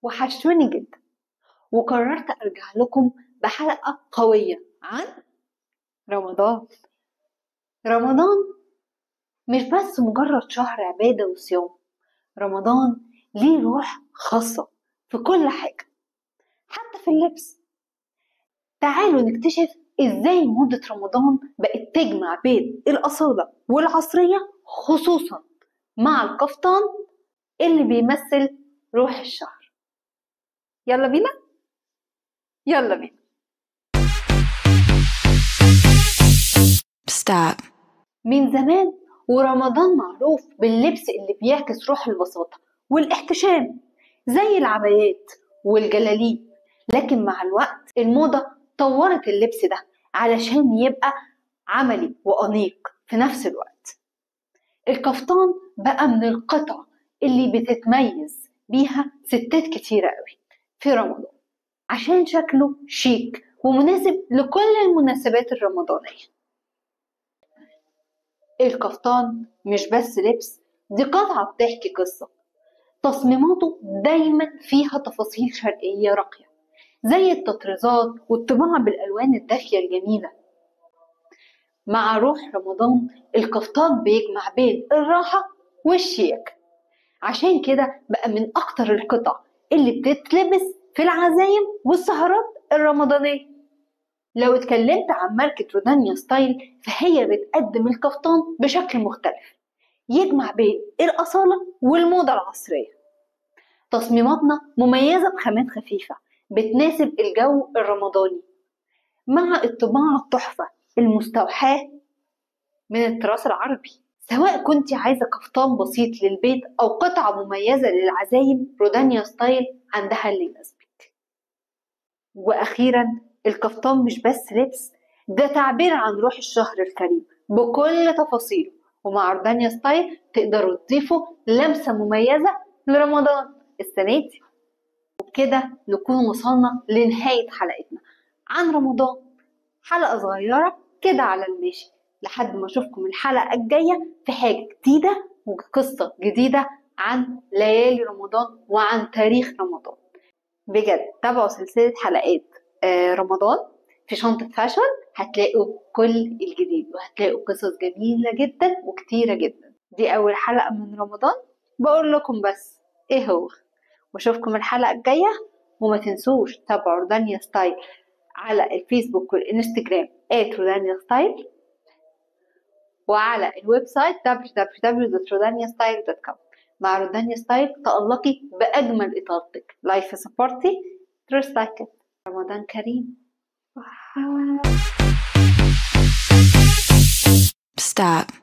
وحشتوني جدا، وقررت ارجع لكم بحلقة قوية عن رمضان. رمضان مش بس مجرد شهر عبادة وصيام، رمضان ليه روح خاصة في كل حاجة، حتى في اللبس. تعالوا نكتشف ازاي موضة رمضان بقت تجمع بين الأصالة والعصرية، خصوصا مع القفطان اللي بيمثل روح الشهر. يلا بينا يلا بينا. Stop. من زمان ورمضان معروف باللبس اللي بيعكس روح البساطة والاحتشام، زي العبايات والجلاليب. لكن مع الوقت الموضة طورت اللبس ده علشان يبقى عملي وأنيق في نفس الوقت. الكفتان بقى من القطع اللي بتتميز بيها ستات كتيرة قوي في رمضان، عشان شكله شيك ومناسب لكل المناسبات الرمضانية. الكفتان مش بس لبس، دي قطعة بتحكي قصة. تصميماته دايما فيها تفاصيل شرقية راقية، زي التطريزات والطباعة بالألوان الدافية الجميلة. مع روح رمضان الكفتان بيجمع بين الراحة والشيك، عشان كده بقى من أكتر القطع اللي بتتلبس في العزايم والسهرات الرمضانية. لو اتكلمت عن ماركة رودانيا ستايل، فهي بتقدم الكفتان بشكل مختلف يجمع بين الأصالة والموضة العصرية. تصميماتنا مميزة بخامات خفيفة بتناسب الجو الرمضاني، مع الطباعة التحفة المستوحاة من التراث العربي. سواء كنت عايزة كفتان بسيط للبيت أو قطعة مميزة للعزايم، رودانيا ستايل عندها اللي يناسبك. وأخيرا الكفتان مش بس لبس، ده تعبير عن روح الشهر الكريم بكل تفاصيله. ومع رودانيا ستايل تقدروا تضيفوا لمسة مميزة لرمضان السنة دي. وبكده نكون وصلنا لنهاية حلقتنا عن رمضان، حلقة صغيرة كده على الماشي، لحد ما اشوفكم الحلقة الجاية في حاجة جديدة وقصة جديدة عن ليالي رمضان وعن تاريخ رمضان. بجد تابعوا سلسلة حلقات رمضان في شنطة فاشن، هتلاقوا كل الجديد وهتلاقوا قصص جميلة جدا وكتيرة جدا. دي أول حلقة من رمضان، بقول لكم بس ايه هو، واشوفكم الحلقة الجاية. وما تنسوش تابعوا رودانيا ستايل على الفيسبوك والإنستجرام @رودانيا ستايل، وعلى ال website www.rodaniastyle.com. مع رودانيا ستايل تألقي بأجمل إطلالتك. Life is a party, dress like it. رمضان كريم. Stop.